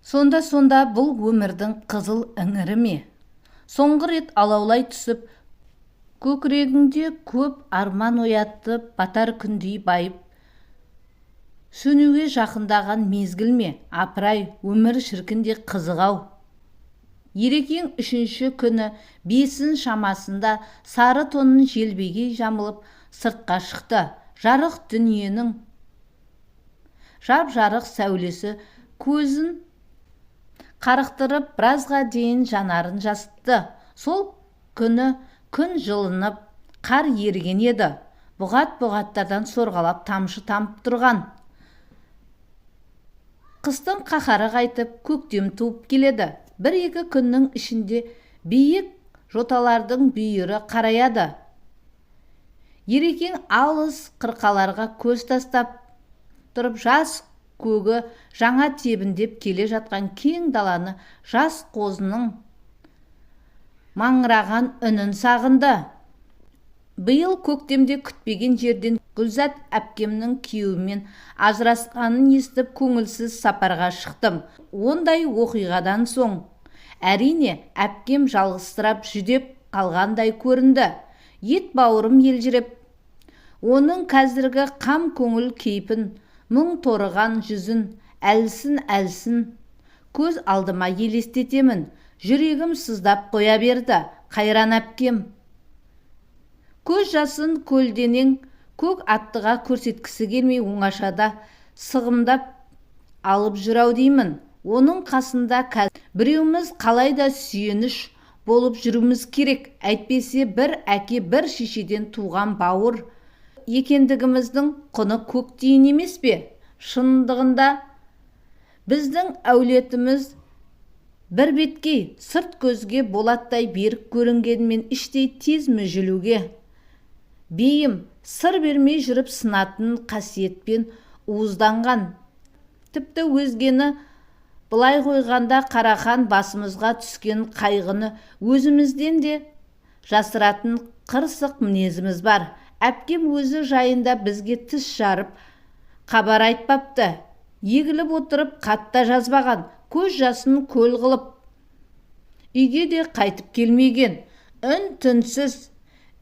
Сонда бұл өмірдің қызыл іңірі ме? Соңғы рет алаулай түсіп, көкірегіңде көп арман оятып, батар күндей байып, сөнуге жақындаған мезгіл ме? Апырай, өмір шіркін де қызық-ау! Ерекең үшінші күні 5-ің шамасында сары тонын желбегей жамылып сыртқа шықты. Жарық дүниенің жап-жарық сәулесі көзін қарықтырып, біразға дейін жанарын жасытты. Сол күні күн жылынып, қар еріген еді. Бұғат-бұғаттардан сорғалап тамшы тамып тұрған. Қыстың қаһары қайтып, көктем туып келеді. Бір-екі күннің ішінде биік жоталардың бүйірі қараяды. Ерекең алыс қырқаларға көз тастап тұрып, жас көгі жаңа тебіндеп келе жатқан кең даланы, жас қозының маңыраған үнін сағынды. Биыл көктемде күтпеген жерден Гүлзат әпкемнің күйеуімен ажырасқанын естіп, көңілсіз сапарға шықтым. Ондай оқиғадан соң, әрине, әпкем жалғызсырап, жүдеп қалғандай көрінді. Ет бауырым елжіреп, оның қазіргі қам көңіл кейпін, мұң торыған жүзін әлсін-әлсін көз алдыма елестетемін. Жүрегім сыздап қоя берді. Қайран әпкем! Көз жасын көлденең көк аттыға көрсеткісі келмей, оңашада сығымдап алып жүр-ау деймін. Оның қасында қазір біреуміз қалай да сүйеніш болып жүруіміз керек. Әйтпесе бір әке, бір шешеден туған бауыр екендігіміздің құны көк тиын емес пе? Шындығында біздің әулетіміз бір беткей, сырт көзге болаттай берік көрінгенімен, іштей тез мүжілуге бейім, сыр бермей жүріп сынатын қасиетпен уызданған. Тіпті өзгені былай қойғанда, қарақан басымызға түскен қайғыны өзімізден де жасыратын қырсық мінезіміз бар. Әпкем өзі жайында бізге тіс жарып хабар айтпапты. Егіліп отырып хат та жазбаған. Көз жасын көл қылып үйге де қайтып келмеген. Үн-түнсіз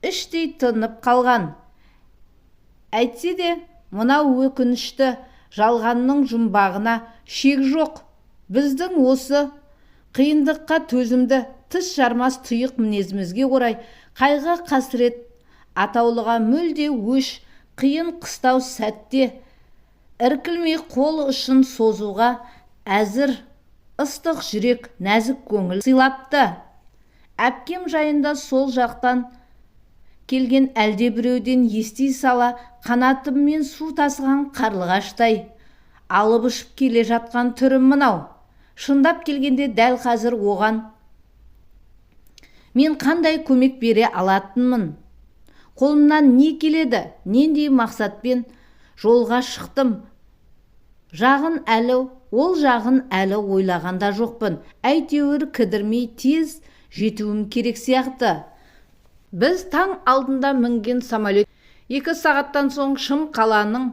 іштей тынып қалған. Әйтсе де мынау өкінішті жалғанның жұмбағына шек жоқ. Біздің осы қиындыққа төзімді, тіс жармас тұйық мінезімізге орай қайғы-қасірет атаулыға мүлде өш, қиын қыстау сәтте іркілмей қол ұшын созуға әзір ыстық жүрек, нәзік көңіл сыйлапты. Әпкем жайында сол жақтан келген әлдебіреуден ести сала қанатыммен су тасыған қарлығаштай алып ұшып келе жатқан түрім мынау. Шындап келгенде, дәл қазір оған мен қандай көмек бере алатынмын? Қолымнан не келеді? Нендей мақсатпен жолға шықтым? Жағын әлі, ол жағын әлі ойлаған да жоқпын. Әйтеуір кідірмей тез жетуім керек сияқты. Біз таң алдында мінген самолет 2 сағаттан соң Шым қаланың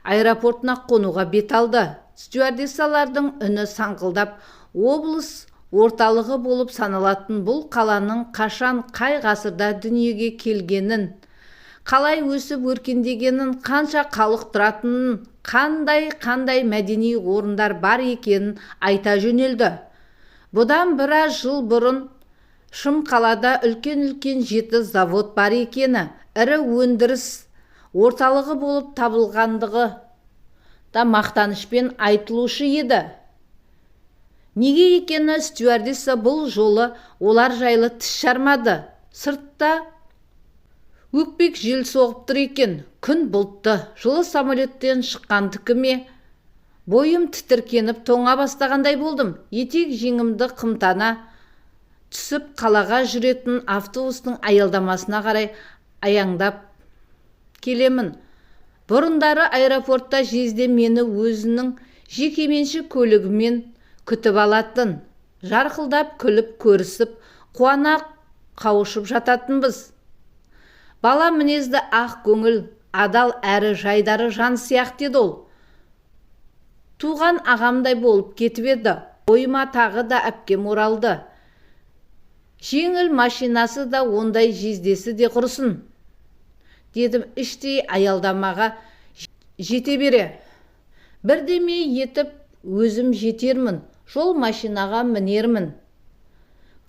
аэропортына қонуға бет алды. Стюардессалардың үні саңқылдап, облыс орталығы болып саналатын бұл қаланың қашан, қай ғасырда дүниеге келгенін, қалай өсіп өркендегенін, қанша халық тұратынын, қандай-қандай мәдени орындар бар екенін айта жөнелді. Бұдан біраз жыл бұрын Шым қалада үлкен-үлкен жеті завод бар екені, ірі өндіріс орталығы болып табылғандығы да мақтанышпен айтылушы еді. Неге екені, стюардесса бұл жолы олар жайлы тіс жармады. Сыртта өкпек жел соғып тұр екен. Күн бұлтты. Жылы самолеттен шыққандікі ме, бойым тітіркеніп, тоңа бастағандай болдым. Етек жеңімді қымтана түсіп, қалаға жүретін автобустың аялдамасына қарай аяңдап келемін. Бұрындары аэропортта жездем мені өзінің жекеменшік көлігімен күтіп алатын. Жарқылдап күліп көрісіп, қуана қауышып жататынбыз. Бала мінезді, ақ көңіл, адал әрі жайдары жан сияқты еді ол. Туған ағамдай болып кетіп еді. Ойыма тағы да әпкем оралды. Жеңіл машинасы да, ондай жездесі де құрысын, дедім іштей аялдамаға жете бере. Бірдеме етіп өзім жетермін, жол машинаға мінермін,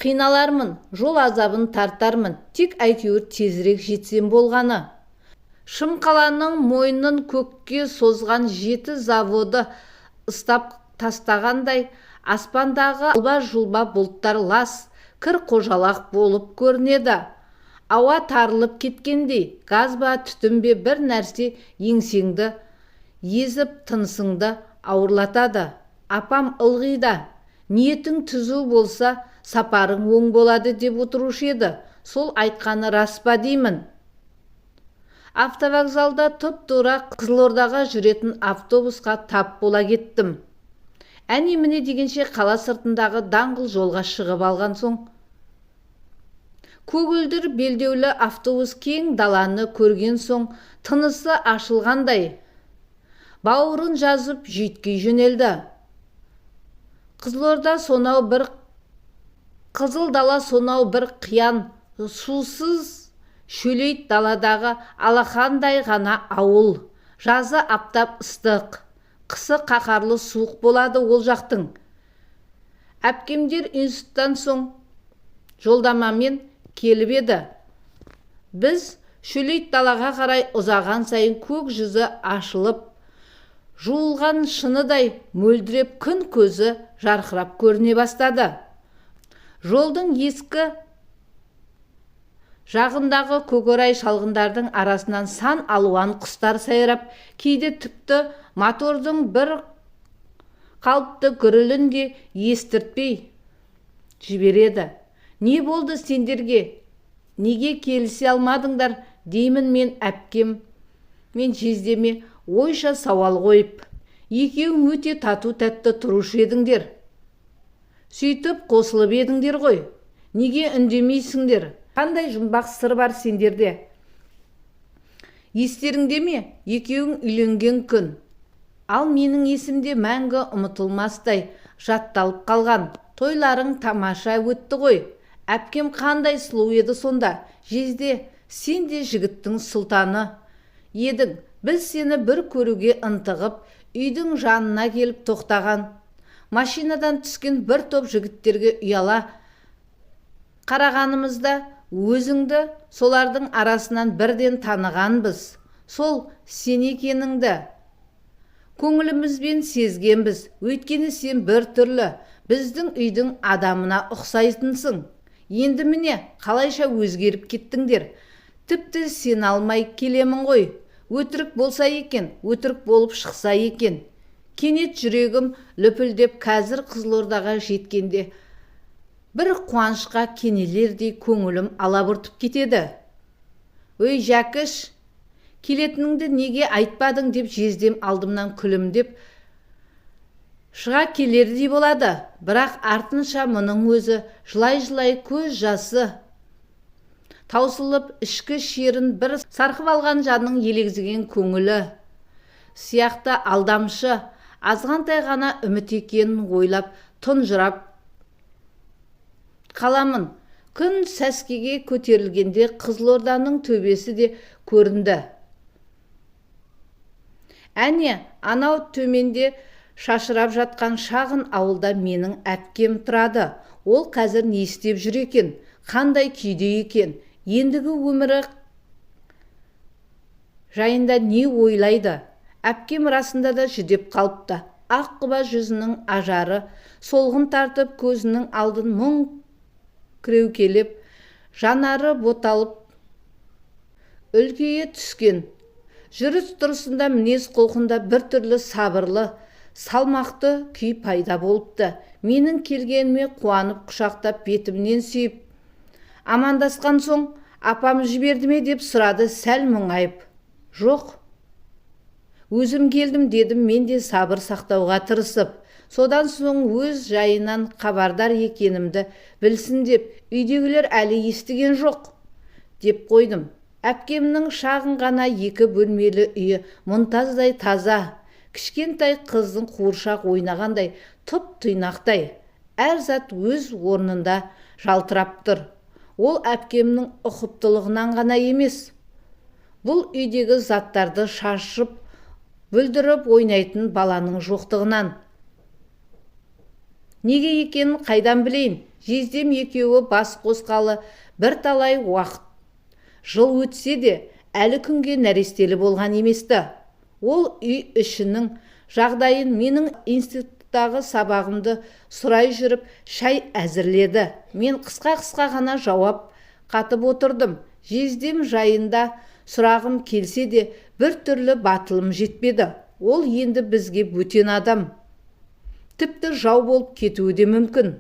қиналармын, жол азабын тартармын, тек әйтеуір тезірек жетсем болғаны. Шымқаланың мойнын көкке созған жеті заводы ыстап тастағандай, аспандағы алба-жұлба бұлттар лас кір қожалақ болып көрінеді. Ауа тарылып кеткендей, газ ба, түтін бе, бір нәрсе еңсеңді езіп, тынысыңды ауырлатады. Апам ылғи да: «Ниетің түзу болса, сапарың оң болады», – деп отырушы еді. Сол айтқаны рас па деймін. Автовокзалда тұп-тура Қызылордаға жүретін автобусқа тап бола кеттім. Әне-міне дегенше қала сыртындағы даңғыл жолға шығып алған соң, көгілдір белдеулі автобус кең даланы көрген соң тынысы ашылғандай, бауырын жазып жүйткей жөнелді. Қызылорда сонау бір қызыл дала, сонау бір қиян сусыз шөлейт даладағы алақандай ғана ауыл. Жазы аптап ыстық, қысы қаһарлы суық болады ол жақтың. Әпкемдер институттан соң жолдамамен келіп еді. Біз шөлейт далаға қарай ұзаған сайын көк жүзі ашылып, жуылған шыныдай мөлдіреп, күн көзі жарқырап көріне бастады. Жолдың ескі жағындағы көкорай шалғындардың арасынан сан алуан құстар сайрап, кейде тіпті мотордың бір қалыпты гүрілін де естіртпей жібереді. «Не болды сендерге, неге келісе алмадыңдар?» – деймін мен әпкем мен жездеме ойша сауал қойып. «Екеуің өте тату-тәтті тұрушы едіңдер, сөйтіп қосылып едіңдер ғой. Неге үндемейсіңдер? Қандай жұмбақ сыр бар сендерде? Естеріңде ме екеуің үйленген күн? Ал менің есімде мәңгі ұмытылмастай жатталып қалған. Тойларың тамаша өтті ғой. Әпкем қандай сұлу еді сонда. Жезде, сен де жігіттің сұлтаны едің. Біз сені бір көруге ынтығып, үйдің жанына келіп тоқтаған машинадан түскен бір топ жігіттерге ұяла қарағанымызда, өзіңді солардың арасынан бірден танығанбыз. Сол сен екеніңді көңілімізбен сезгенбіз. Өйткені сен бір түрлі, біздің үйдің адамына ұқсайтынсың. Енді міне, қалайша өзгеріп кеттіңдер. Тіпті сене алмай келемін ғой. Өтірік болса екен, өтірік болып шықса екен». Кенет жүрегім лүпілдеп, қазір Қызылордаға жеткенде бір қуанышқа кенелердей көңілім алабұртып кетеді. «Өй, Жәкіш, келетініңді неге айтпадың?» – деп жездем алдымнан күлімдеп шыға келердей болады. Бірақ артынша мұның өзі жылай-жылай, көз жасы таусылып, ішкі шерін бір сарқып алған жанның елегзіген көңілі сияқты алдамшы, азғантай ғана үміт екенін ойлап, тұнжырап қаламын. Күн сәскеге көтерілгенде Қызылорданың төбесі де көрінді. Әне, анау төменде шашырап жатқан шағын ауылда менің әпкем тұрады. Ол қазір не істеп жүр екен? Қандай күйде екен? Ендігі өмірі жайында не ойлайды? Әпкем расында да жүдеп қалыпты. Ақ құба жүзінің ажары солғын тартып, көзінің алдын мұң кіреукелеп, жанары боталып үлкейе түскен. Жүріс-тұрысында, мінез-құлқында біртүрлі сабырлы, салмақты күй пайда болыпты. Менің келгеніме қуанып, құшақтап, бетімнен сүйіп амандасқан соң: «Апам жіберді ме?» – деп сұрады сәл мұңайып. «Жоқ, өзім келдім», – дедім мен де сабыр сақтауға тырысып. Содан соң өз жайынан хабардар екенімді білсін деп: «Үйдегілер әлі естіген жоқ», – деп қойдым. Әпкемнің шағын ғана екі бөлмелі үйі мұнтаздай таза, кішкентай қыздың қуыршақ ойнағандай Тұп-тұйнақтай, әр зат өз орнында жалтырап тұр. Ол әпкемнің ұқыптылығынан ғана емес, бұл үйдегі заттарды шашып, бүлдіріп ойнайтын баланың жоқтығынан. Неге екенін қайдан білейін, жездем екеуі бас қосқалы бірталай уақыт жыл өтсе де, әлі күнге нәрестелі болған емес-ті. Ол үй ішінің жағдайын, менің институттағы сабағымды сұрай жүріп шай әзірледі. Мен қысқа-қысқа ғана жауап қатып отырдым. Жездем жайында сұрағым келсе де, бір түрлі батылым жетпеді. Ол енді бізге бөтен адам, тіпті жау болып кетуі де мүмкін.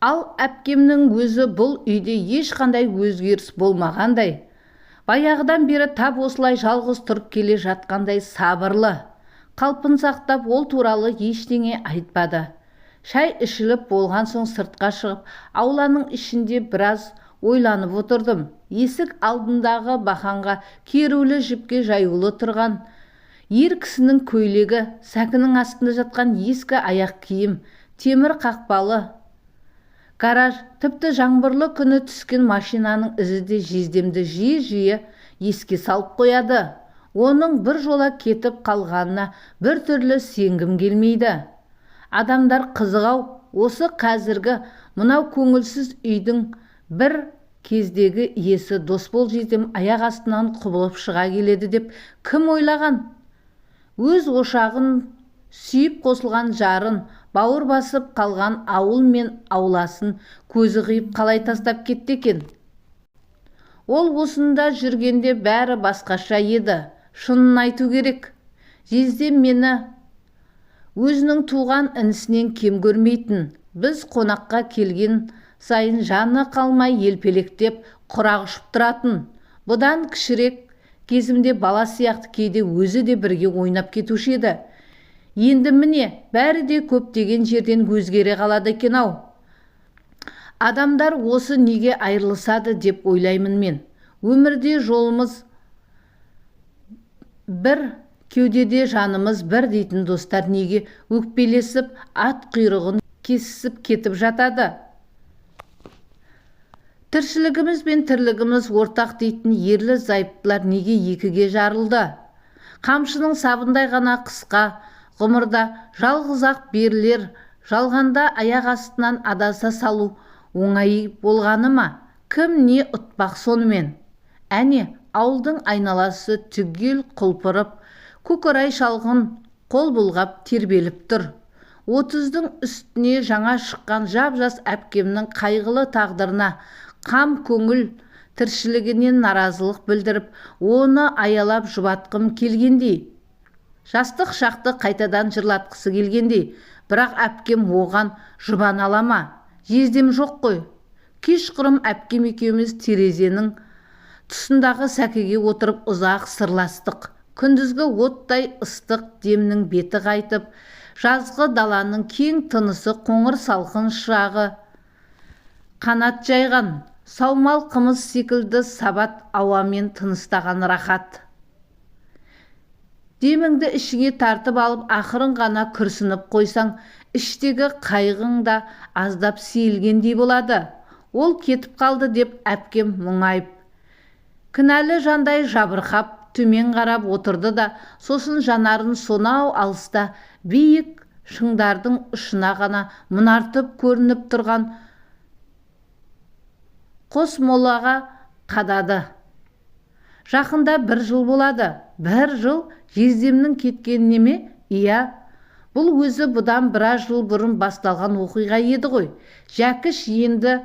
Ал әпкемнің өзі бұл үйде ешқандай өзгеріс болмағандай, баяғыдан бері тап осылай жалғыз тұрып келе жатқандай сабырлы қалпын сақтап, ол туралы ештеңе айтпады. Шай ішіліп болған соң сыртқа шығып, ауланың ішінде біраз ойланып отырдым. Есік алдындағы бақанға керулі жіпке жаюлы тұрған ер кісінің көйлегі, сәкінің астында жатқан ескі аяқ киім, темір қақпалы гараж, тіпті жаңбырлы күні түскен машинаның ізі де жездемді жиі-жиі еске салып қояды. Оның бір жола кетіп қалғанына бір түрлі сенгім келмейді. Адамдар қызық-ау, осы қазіргі мынау көңілсіз үйдің бір кездегі иесі Досбол жездем аяқ астынан құбылып шыға келеді деп кім ойлаған? Өз ошағын сүйіп қосылған жарын, бауыр басып қалған ауыл мен ауласын көзі қиып қалай тастап кетті екен? Ол осында жүргенде бәрі басқаша еді, шынын айту керек. Жездем мені өзінің туған інісінен кем көрмейтін. Біз қонаққа келген сайын жаны қалмай елпелектеп құрақ ұшып тұратын. Бұдан кішірек кезімде бала сияқты кейде өзі де бірге ойнап кетуші еді. Енді міне, бәрі де көптеген жерден өзгере қалады екен-ау. Адамдар осы неге айырылысады деп ойлаймын мен. Өмірде жолымыз бір, кеудеде жанымыз бір дейтін достар неге өкпелесіп, ат құйрығын кесісіп кетіп жатады? Тіршілігіміз бен тірлігіміз ортақ дейтін ерлі зайыптылар неге екіге жарылды? Қамшының сабындай ғана қысқа ғұмырда жалғыз-ақ берілер жалғанда аяқ астынан адаса салу оңай болғаны ма? Кім не ұтпақ сонымен? Әне, ауылдың айналасы түгел құлпырып, көкорай шалғын қол бұлғап тербеліп тұр. 30-дың үстіне жаңа шыққан жап-жас әпкемнің қайғылы тағдырына қам көңіл тіршілігінен наразылық білдіріп, оны аялап жұбатқым келгендей, жастық шақты қайтадан жырлатқысы келгендей, бірақ әпкем оған жұбана ала ма? Жездем жоқ қой. Кешқұрым әпкем екеуміз терезенің тұсындағы сәкіге отырып ұзақ сырластық. Күндізгі оттай ыстық демнің беті қайтып, жазғы даланың кең тынысы қоңыр салқын шырағы қанат жайған, саумал қымыз секілді сабат ауамен тыныстаған рахат. Деміңді ішіңе тартып алып, ақырын ғана күрсініп қойсаң, іштегі қайғың да аздап сейілгендей болады. Ол кетіп қалды деп әпкем мұңайып, кінәлі жандай жабырқап төмен қарап отырды да, сосын жанарын сонау алыста биік шыңдардың ұшына ғана мұнартып көрініп тұрған қос молаға қадады. Жақында бір жыл болады. Бір жыл жездемнің кеткеніне ме? Иә, бұл өзі бұдан біраз жыл бұрын басталған оқиға еді ғой. Жәкіш, енді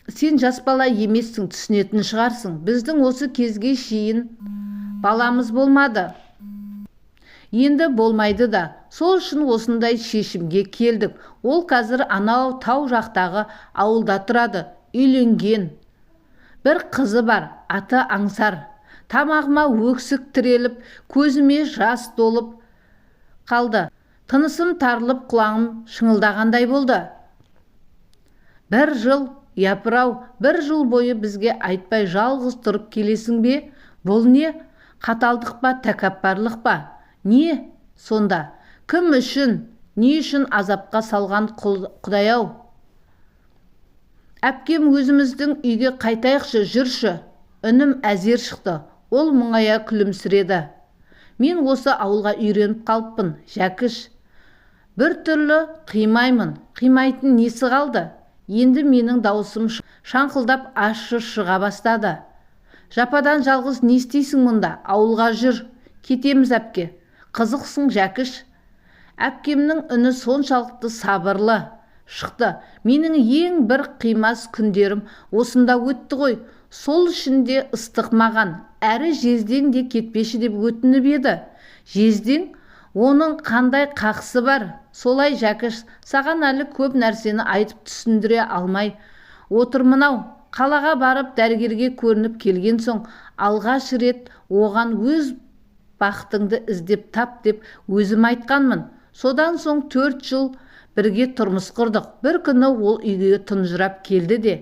сен жас бала емессің, түсінетін шығарсың. Біздің осы кезге шейін баламыз болмады. Енді болмайды да. Сол үшін осындай шешімге келдік. Ол қазір анау тау жақтағы ауылда тұрады. Үйленген. Бір қызы бар, аты Аңсар. Тамағыма өксік тіреліп, көзіме жас толып қалды. Тынысым тарылып, құлағым шыңылдағандай болды. Бір жыл, япырау, бір жыл бойы бізге айтпай жалғыз тұрып келесің бе? Бұл не? Қаталдық па, тәкаппарлық па? Не сонда? Кім үшін, не үшін азапқа салған Құдай-ау? Әпкем, өзіміздің үйге қайтайықшы, жүрші. Үнім әзер шықты. Ол мұңая күлімсіреді. Мен осы ауылға үйреніп қалыппын, Жәкіш. Бір түрлі қимаймын. Қимайтын несі қалды? Енді менің дауысым шаңқылдап ащы шыға бастады. Жападан жалғыз не істейсің мұнда? Ауылға жүр. Кетеміз, әпке. Қызықсың, Жәкіш. Әпкемнің үні соншалықты сабырлы шықты. Менің ең бір қимас күндерім осында өтті ғой. Сол үшін де ыстық маған. Әрі жездең де кетпеші деп өтініп еді. Жездең, оның қандай қақысы бар? Солай, Жәкіш, саған әлі көп нәрсені айтып түсіндіре алмай отырмын-ау. Қалаға барып дәрігерге көрініп келген соң алғаш рет оған өз бақытыңды іздеп тап деп өзім айтқанмын. Содан соң 4 жыл бірге тұрмыс құрдық. Бір күні ол үйге тұнжырап келді де,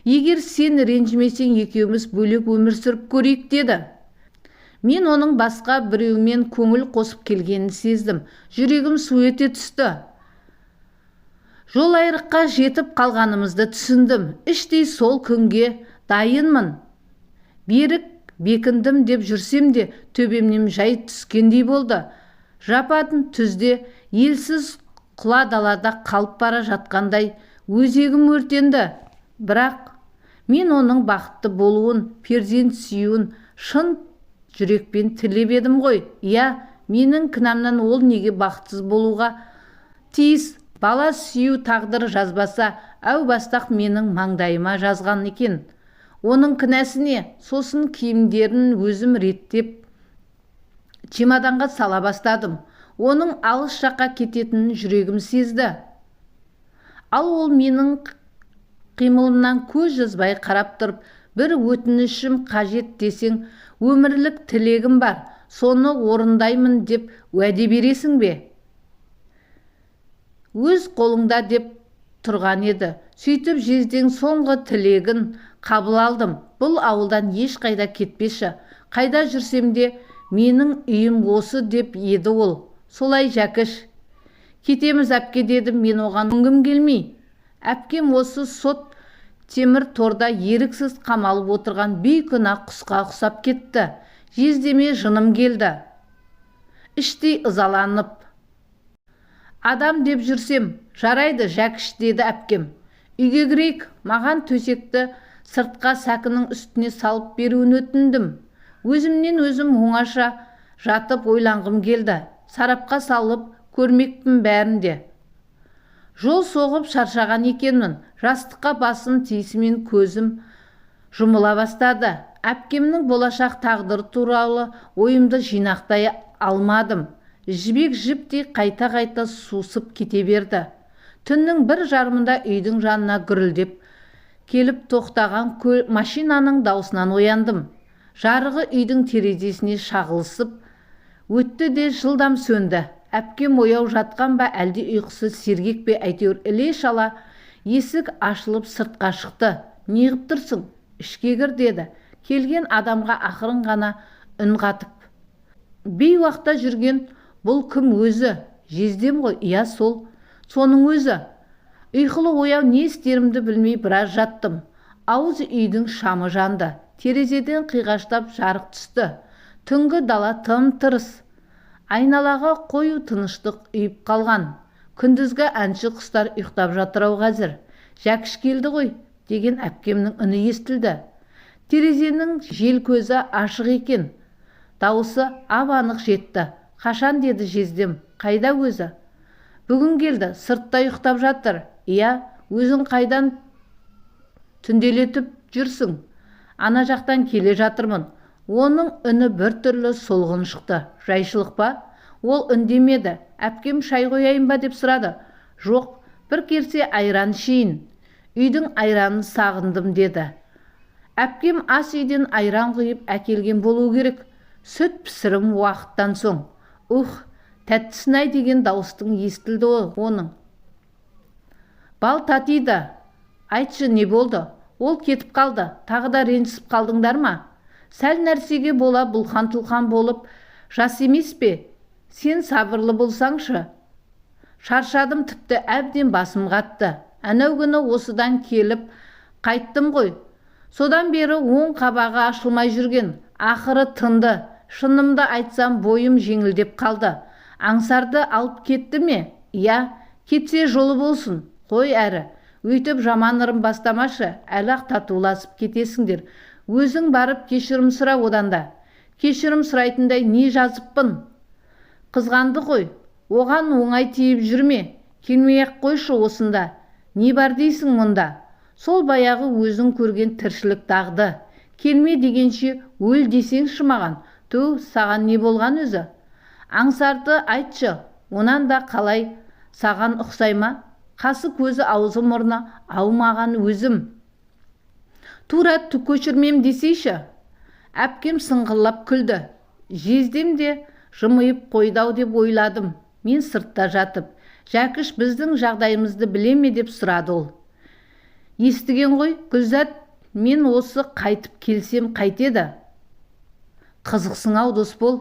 егер сен ренжімесең, екеуміз бөлек өмір сүріп көрейік деді. Мен оның басқа біреумен көңіл қосып келгенін сездім. Жүрегім су ете түсті. Жол айрыққа жетіп қалғанымызды түсіндім. Іштей сол күнге дайынмын. Берік бекіндім деп жүрсем де, төбемнен жай түскендей болды. Жапатын түзде елсіз құла далада қалып бара жатқандай өзегім өртенді. Бірақ мен оның бақытты болуын, перзент сүюін шын жүрекпен тілеп едім ғой. Иә, менің кінәмнан ол неге бақытсыз болуға тиіс? Бала сүю тағдыр жазбаса, әу бастақ менің маңдайыма жазған екен. Оның кінәсіне. Сосын киімдерін өзім реттеп чемоданға сала бастадым. Оның алыс жаққа кететінін жүрегім сезді. Ал ол менің қимылымнан көз жазбай қарап тұрып, бір өтінішім қажет десең, өмірлік тілегім бар, соны орындаймын деп уәде бересің бе? Өз қолыңда деп тұрған еді. Сөйтіп жезден соңғы тілегін қабыл алдым. Бұл ауылдан ешқайда кетпеші. Қайда жүрсем де менің үйім осы деп еді ол. Солай, Жәкіш. Кетеміз, әпке, дедім мен оған көнгім келмей. Әпкем осы сот темір торда еріксіз қамалып отырған бейкүнә құсқа ұқсап кетті. Жездеме жыным келді. Іштей ызаланып. Адам деп жүрсем, жарайды, Жәкіш, деді әпкем. Үйге кірейік, маған төсекті сыртқа сәкінің үстіне салып беруін өтіндім. Өзімнен өзім оңаша жатып ойланғым келді. Сарапқа салып көрмекпін бәрін де. Жол соғып шаршаған екенмін. Жастыққа басым тиісімен көзім жұмыла бастады. Әпкемнің болашақ тағдыры туралы ойымды жинақтай алмадым. Жібек жіптей қайта-қайта сусып кете берді. Түннің 1:30-ында үйдің жанына гүрілдеп келіп тоқтаған машинаның даусынан ояндым. Жарығы үйдің терезесіне шағылысып өтті де жылдам сөнді. Әпкем ояу жатқан ба, әлде ұйқысы сергек пе, әйтеуір іле-шала есік ашылып сыртқа шықты. Неғып тұрсың? Ішке кір, деді. Келген адамға ақырын ғана үн қатып. Бейуақта жүрген бұл кім өзі? Жездем ғой, иә сол. Соның өзі. Ұйқылы ояу не істерімді білмей біраз жаттым. Ауыз үйдің шамы жанды. Терезеден қиғаштап жарық түсті. Түнгі дала тым-тырыс. Айналаға қою тыныштық үйіп қалған. Күндізгі әнші құстар ұйықтап жатыр-ау қазір. Жәкіш келді ғой, деген әпкемнің үні естілді. Терезенің жел көзі ашық екен. Дауысы ап-анық жетті. Қашан, деді жездем, қайда өзі? Бүгін келді, сыртта ұйықтап жатыр. Иә, өзің қайдан түнделетіп жүрсің? Ана жақтан келе жатырмын. Оның үні біртүрлі солғын шықты. Жайшылық па? Ол үндемеді. Әпкем шай қояйын ба деп сұрады. Жоқ, бір керсе айран ішейін. Үйдің айранын сағындым, деді. Әпкем ас үйден айран құйып әкелген болу керек. Сүт пісірім уақыттан соң. Ух, тәттісін-ай деген дауыстың естілді оның. Бал татиды. Айтшы, не болды? Ол кетіп қалды. Тағы да ренжісіп қалдыңдар ма? Сәл нәрсеге бола бұлқан-тұлқан болып жас емес пе? Сен сабырлы болсаңшы. Шаршадым, тіпті әбден басым қатты. Әнеу күні осыдан келіп қайттым ғой. Содан бері оң қабағы ашылмай жүрген. Ақыры тынды. Шынымды айтсам, бойым жеңілдеп қалды. Аңсарды алып кетті ме? Иә, кетсе жолы болсын. Қой әрі. Өйтіп жаман ырым бастамашы, әлі-ақ татуласып кетесіңдер. Өзің барып кешірім сұра одан да. Кешірім сұрайтындай не жазыппын? Қызғанды ғой. Оған оңай тиіп жүрме. Келмей-ақ қойшы осында. Не бар дейсің мұнда? Сол баяғы өзің көрген тіршілік дағды. Келме дегенше өл десеңші маған. Түу, саған не болған өзі? Аңсарды айтшы, онан да қалай саған ұқсай ма? Қасы көзі аузы мұрны аумаған өзім. Тура көшірмем десейші. Әпкем сыңғырлап күлді. Жездем де жымиып қойды-ау деп ойладым. Мен сыртта жатып, Жәкіш біздің жағдайымызды біле ме деп сұрады ол. Естіген ғой, Гүлзат, мен осы қайтып келсем қайтеді? Қызықсың-ау, Досбол.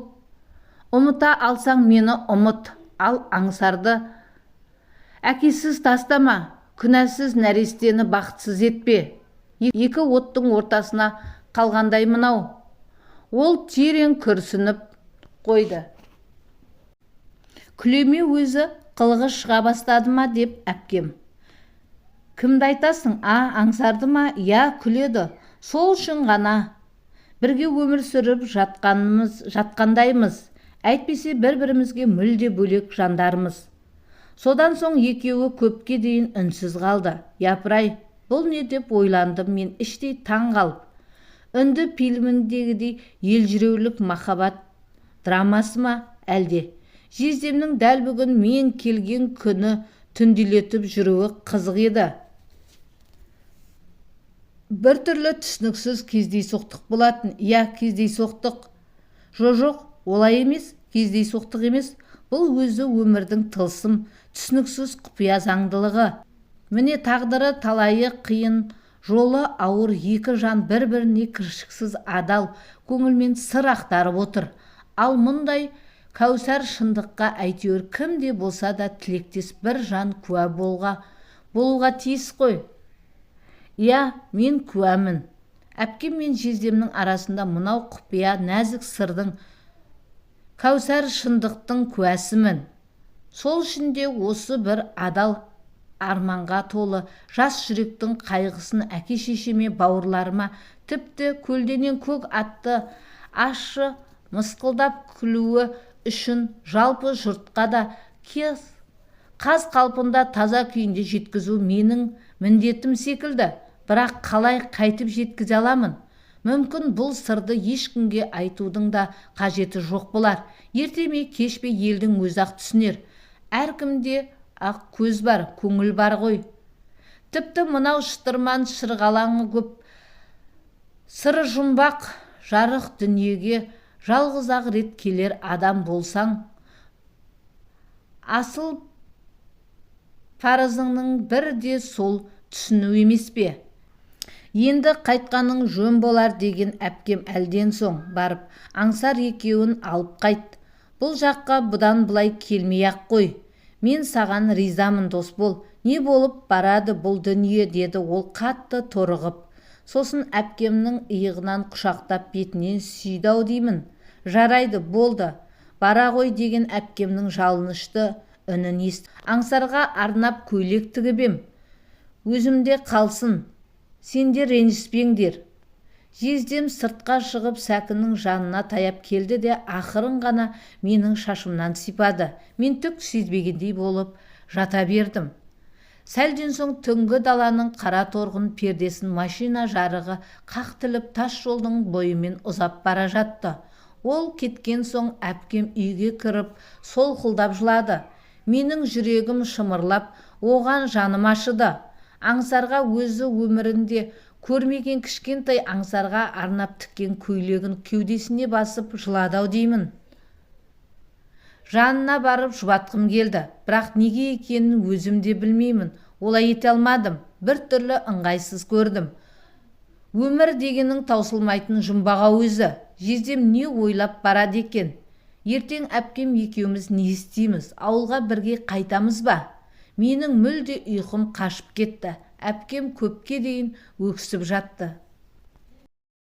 Ұмыта алсаң мені ұмыт, ал Аңсарды әкесіз тастама, күнәсіз нәрестені бақытсыз етпе. Екі оттың ортасына қалғандай мынау. Ол терең күрсініп қойды. Күлеме өзі, қылығы шыға бастады ма деп әпкем. Кімді айтасың, а, Аңсарды ма? Иә, күледі. Сол үшін ғана бірге өмір сүріп жатқандаймыз. Әйтпесе бір-бірімізге мүлде бөлек жандармыз. Содан соң екеуі көпке дейін үнсіз қалды. Япырай, бұл не деп ойландым мен іштей таң қалып. Үнді фильміндегідей елжіреулік махаббат драмасы ма әлде? Жездемнің дәл бүгін мен келген күні түнделетіп жүруі қызық еді. Бір түрлі түсініксіз кездейсоқтық болатын. Иә, кездейсоқтық. Жо-жоқ, олай емес, кездейсоқтық емес. Бұл өзі өмірдің тылсым, түсініксіз құпия заңдылығы. Міне тағдыры талайы қиын, жолы ауыр екі жан бір-біріне кіршіксіз адал көңілмен сыр ақтарып отыр. Ал мұндай кәусар шындыққа әйтеуір кімде болса да тілектес бір жан куә болуға тиіс қой. Иә, мен куәмін. Әпкем мен жездемнің арасында мынау құпия нәзік сырдың, кәусар шындықтың куәсімін. Сол үшін де осы бір адал арманға толы жас жүректің қайғысын әке-шешеме, бауырларыма, тіпті көлденең көк атты ащы мысқылдап күлуі үшін жалпы жұртқа да қаз қалпында таза күйінде жеткізу менің міндетім секілді. Бірақ қалай қайтып жеткізе аламын? Мүмкін бұл сырды ешкімге айтудың да қажеті жоқ болар. Ерте ме, кеш пе елдің өзі-ақ түсінер. Әркімде ақ көз бар, көңіл бар ғой. Тіпті мынау шытырман шырғалаңы көп сыры жұмбақ жарық дүниеге жалғыз-ақ рет келер адам болсаң, асыл парызыңның бір де сол түсіну емес пе? Енді қайтқаның жөн болар деген әпкем әлден соң барып, Аңсар екеуін алып қайт. Бұл жаққа бұдан былай келмей-ақ қой. Мен саған ризамын, Досбол. Не болып барады бұл дүние, деді ол қатты торығып. Сосын әпкемнің иығынан құшақтап бетінен сүйді-ау деймін. Жарайды, болды. Бара ғой деген әпкемнің жалынышты үнін естіп. Аңсарға арнап көйлек тігіп ем. Өзімде қалсын. Сендер ренжіспеңдер. Жездем сыртқа шығып сәкінің жанына таяп келді де ақырын ғана менің шашымнан сипады. Мен түк сезбегендей болып жата бердім. Сәлден соң түнгі даланың қара торғын пердесін машина жарығы қақ тіліп тас жолдың бойымен ұзап бара жатты. Ол кеткен соң әпкем үйге кіріп солқылдап жылады. Менің жүрегім шымырлап, оған жаным ашыды. Аңсарға өзі өмірінде көрмеген кішкентай Аңсарға арнап тіккен көйлегін кеудесіне басып жылады-ау деймін. Жанына барып жұбатқым келді, бірақ неге екенін өзім де білмеймін. Олай ете алмадым, бір түрлі ыңғайсыз көрдім. Өмір дегенің таусылмайтын жұмбаға өзі. Жездем не ойлап барады екен? Ертең әпкем екеуміз не істейміз? Ауылға бірге қайтамыз ба? Менің мүлде ұйқым қашып кетті. Әпкем көпке дейін өксіп жатты.